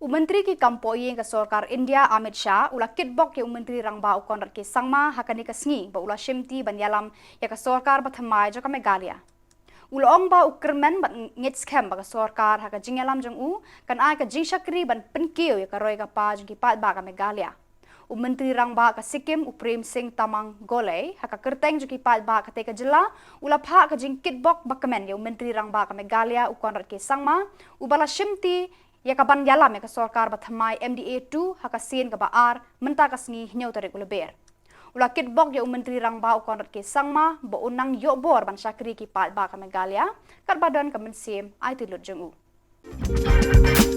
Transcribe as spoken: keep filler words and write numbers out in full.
U Myntri ki kam pohiing ka sorkar India Amit Shah u la kitbok ïa u Myntri Rangbah u Conrad K Sangma ha kane ka sngi ba u la shimti ban ïalam ïa ka sorkar bathymmai jong ka Meghalaya. U la ong ba u kyrmen bad ngeit skhem ba ka sorkar ha ka jingïalam jong u kan ai ka jingshakri ban pynkiew ïa ka roi ka par jong ki paidbah ka Meghalaya. U Myntri Rangbah ka Sikkim u Prem Singh Tamang Golay ha ka kyrteng jong ki paidbah katei ka jylla u la phah ka jingkitbok bakmen ïa u Myntri Rangbah ka Meghalaya u Conrad K Sangma uba la shimti ïa ka ban ïalam ïa ka sorkar bathymmai M D A two ha ka sien kaba ar mynta ka sngi hynñiew tarik u Lber. U la kitbok ïa u Myntri Rangbah u Conrad K Sangma ba un nang ïoh bor ban shakri ki paidbah ka Meghalaya katba don ka mynsiem aiti lut jong u.